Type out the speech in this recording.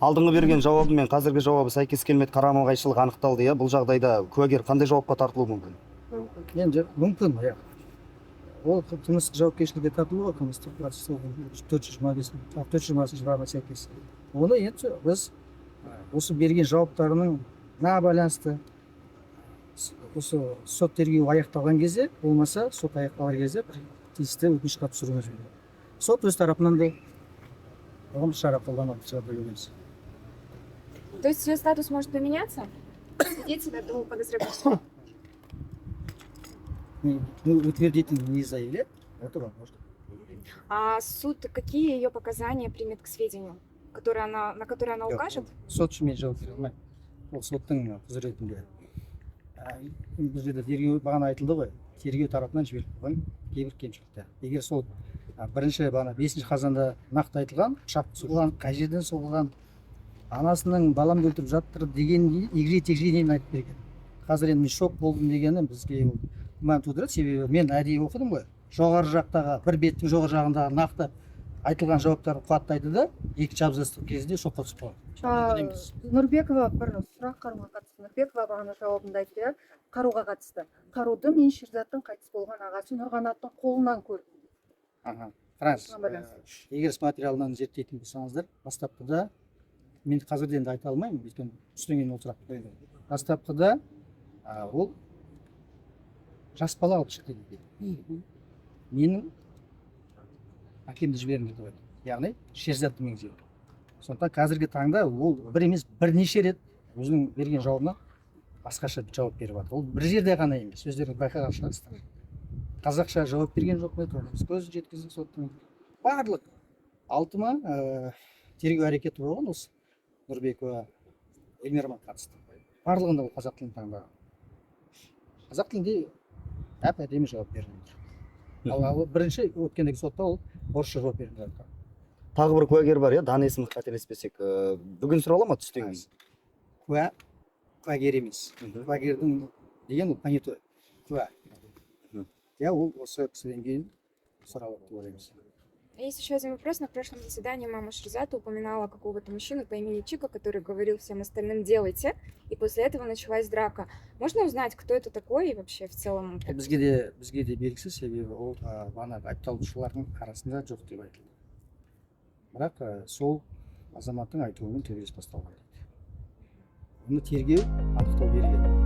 Алдыңғы берген жауабы мен қазіргі жауабы сәйкес келмеді, қарама қайшылық анықталды, иә. Бұл жағдайда куәгер қандай жауапқа тартылуы мүмкін? Енді мүмкін, иә, ол қылмыстық жауапкершілікке тартылуы ғой, қылмыстық процесс 425, 420-бабына сәйкес. Оны енді біз осы берген жауаптарының байланысты осы сот тергеуі аяқталған кезде, болмаса сот аяқталар кезде бір тиісті өтініш хат түсіруіміз керек. Сот өз тарапынан да оған шара қолданады деп ойлаймыз. То есть ее статус может поменяться? Свидетеля до подозреваемого. Ну, утвердительно не заявлять, это возможно. А суд какие ее показания примет к сведению, на которые она Жоқ, укажет? Сот үшін мен жауап бере алмаймын, ол соттың құзыретінде. Бұл жерде тергеу бағана айтылды ғой, тергеу тарапынан жіберіп қойған кейбір кемшіліктер. Егер сол бірінші бағана 5 қазанда нақты айтылған, пышақ соғылған, қай жерден соғылған, анасының «баламды өлтіріп жатыр» деген егжей тегжейінен айтып берген. Қазір енді мен шок болдым дегені бізге ол күмән тудырады, себебі мен әдейі оқыдым ғой, жоғары жақтағы бір беттің жоғары жағындағы нақты айтылған жауаптарды қуаттайды да, екінші абзацтың кезінде шокқа түсіп қалады. Мүмкін емес. Нұрбекова, бір сұрақ қаруға қатысты. Нұрбекова бағана жауабында айтты, иә, қаруға қатысты. Қаруды мен Шерзаттың қайтыс болған ағасы Нұрғанаттың қолынан көрдім. Аха, қараңыз, Осыған байланысты. Егер іс материалынан зерттейтін болсаңыздар, бастапқыда, мен қазір де енді айта алмаймын, өйткені түстен кейін ол сұрақ қойды. Бастапқыда ол жас бала алып шықты дейді, менің әкемді жіберіңдер деп айтты, яғни Шерзатты меңзейді. Сондықтан қазіргі таңда ол бір емес, бірнеше рет өзінің берген жауабына басқаша жауап беріп жатыр. Ол бір жерде ғана емес, өздеріңіз байқаған шығарсыздар. Қазақша жауап берген жоқ па еді, оны біз көз жеткіздік. Соттың барлық алты ма тергеу әрекеті болған осы Нұрбекова Эльмираға қатысты, барлығында ол қазақ тілін таңдаған, қазақ тілінде әп әдемі жауап беріп отыр. Ал бірінші өткендегі сотта ол орысша жауап беріп жатқан. Тағы бір куәгер бар, иә, Дана есімді, қателеспесек. Бүгін сұрала ма түстен кейін? Куә куәгер емес. Куәгердің деген ол понятой, куә. Иә, ол осы кісіден кейін сұралады деп ойлаймыз. Есть еще один вопрос. На прошлом заседании мама Шерзата упоминала какого-то мужчину по имени Чика, который говорил всем остальным: «Делайте». И после этого началась драка. Можно узнать, кто это такой и вообще в целом? Ол бізге де белгісіз, себебі ол бағанағы айыпталушылардың арасында жоқ деп айтылды. Бірақ сол азаматтың айтуымен төбелес басталған дейді. Оны тергеу анықтау керек еді.